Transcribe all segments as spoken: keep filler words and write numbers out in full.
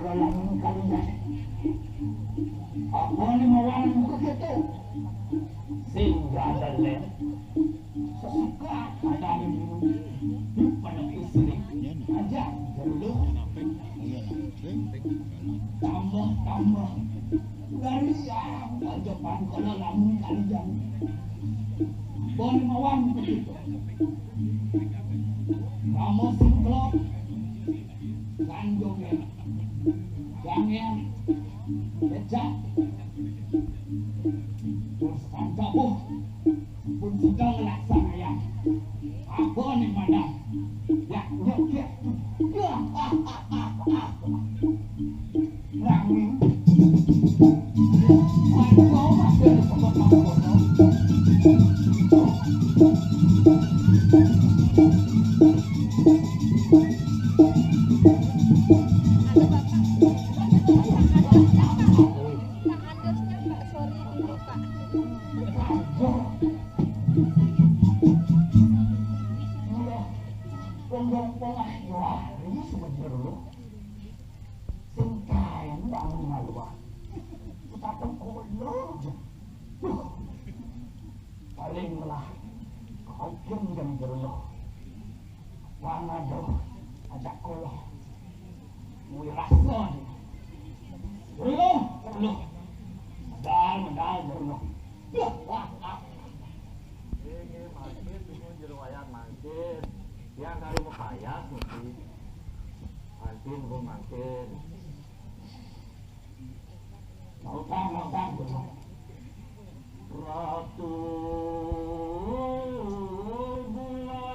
Lamun kalian, apa ni mawani muka kitu? Sing gadelen. Sesuka ada pada istri. Aja dulu. Tambah-tambah. Dari yang aja pangkala lamun kalian. Apa ni mawani muka kitu? Kamu singklok. Sanjung ya. Jangan. Becak. Terus sanjung. Pun sudah ngelaksanakan. Apa ni, Madam? Ya, ya, ya. Ya. Rame. Sanjung masih ada tempat. Wong-wong pengah juari sebenernya. Sing kain bangun maluan. Kita tengkolo aja. Duh. Paling lah. Kau jam jam jero. Wong aduh, ajak kula. Wirasa. Lho, lho. Medal, medal, lho. Wah, wah. Nggih, nggih, mangkin, niku jero wayan mangkin. Tiang kari mepayas, mesti. Mangkin, Bu, mangkin. Lautang, lautang, Bu. Ratu Bulan.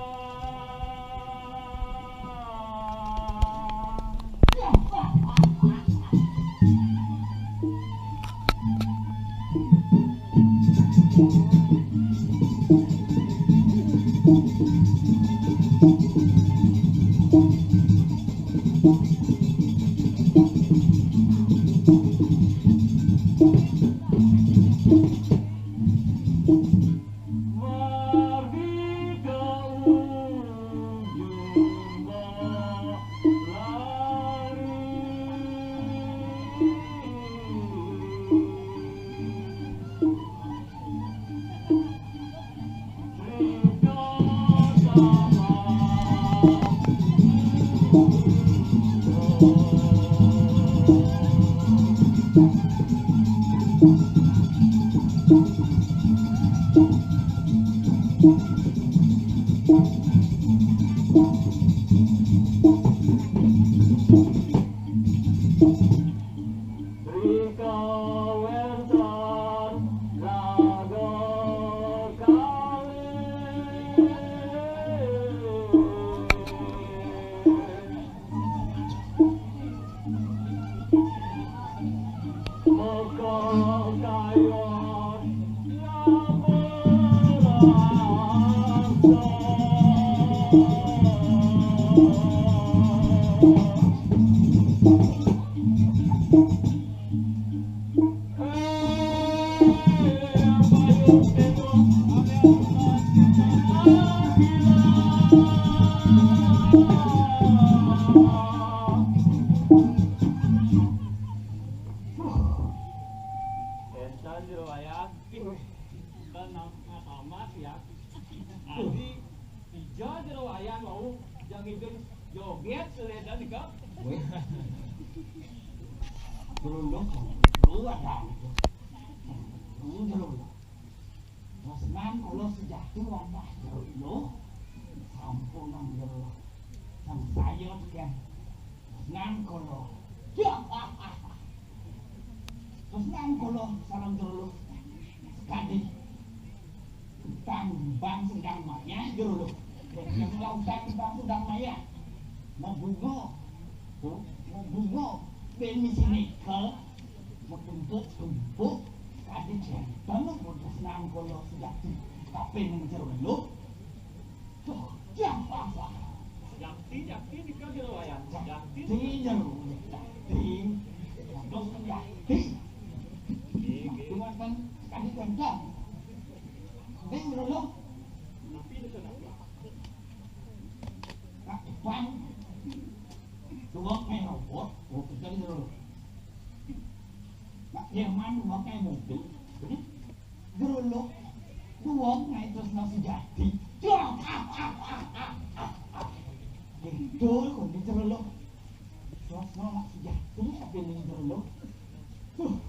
Enten jero wayah. Enten nang-, nang tamat ya. Adi, ija jero wayah wau, jang idun joget seledan nika. Wih. Berunduk, berunduk ada. Berunduk. Tresnan kula sejati wantah jero Luh, sampun nang jero Luh. Sang saya tiang. Tresnan kula. Tresnan kula sareng jero Luh. Sekadi utang bang sendang mayah jero Luh. Yang utang bang sendang mayah. Mabunga. Tuh, mabunga. Ben misi nika. Matumpuk-tumpuk, kadi jantan putus nang kula sejati. Tapi nang jero Luh. Duh, jam apa? Jakti, jakti nika jero wayah. Jakti. Jakti jero, jakti. Waduh, jakti. Nggih, nggih. Cuma kan kadi jantan. Ning jero Luh. Tapi nika napa? Nak depan. Dua main robot, oh, kita di jero. Preman wong kae mumpi. Jero lho. Wong kae tresno sejati. Dah. Itu kok di jero lho. Tresno nak sejati apa ini jero lho. Tuh.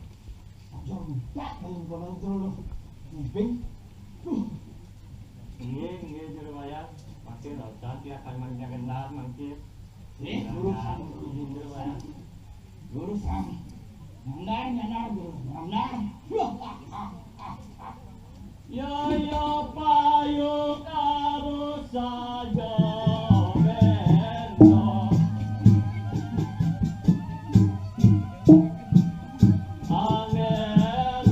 Aja lupa kalau kalau jero lho. Mumpi. Tuh. Nggih, nggih, jero wayang. Pasti lho, cantik akan mangke ngendar mangke. Eh, urusan ini jero wayang. Urusan. Ngendar, ngendar, jero ngendar. Wah, ah, ah, ah, ah. Yo, yo, payu karo saja bento. Angel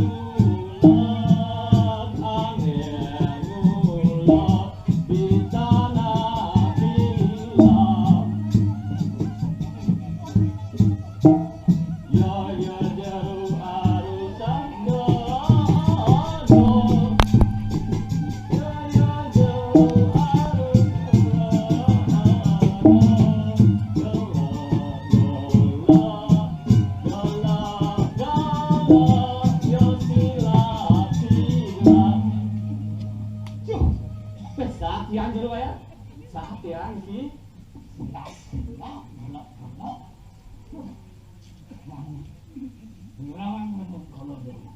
ulam, angel ulam, di tanah bilang. Ya, ya, jaru arusan dodo. Ya, ya, jaru arusan dodo. Dodo, dodo. Galak, galak, yo silap, silap. Cuh, wis saat tiang jero ya. Saat tiang iki. Silap, silap, galak, galak. Cuh, ngelawan menung kalau dulu.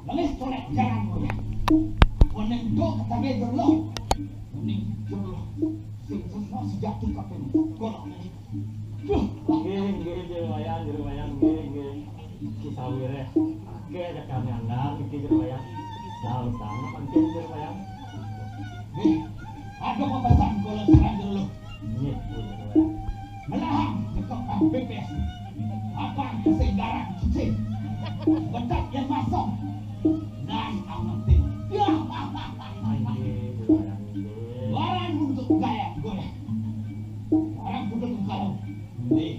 Nangis colek jalan kowe. Kowe ning nduk kedawe jero. Ning jero. Sing tresno sejati kabeh. Golok. Duh. Nggih, nggih, jero wayang, jero wayang, nggih, nggih. Iki sawire. Akeh rekan anyar iki jero wayang. Lalu sama mangkin jero wayang. Nggih. Ada pepesan kula sareng jero. Nggih, jero wayang. Melahang nyekok P P S. Apa sing garang cicing? Becak yen masuk. Nah, aman sih. Ya. Nggih, jero wayang nggih. Barang untuk gaya goyang. Barang untuk kalau. Nggih.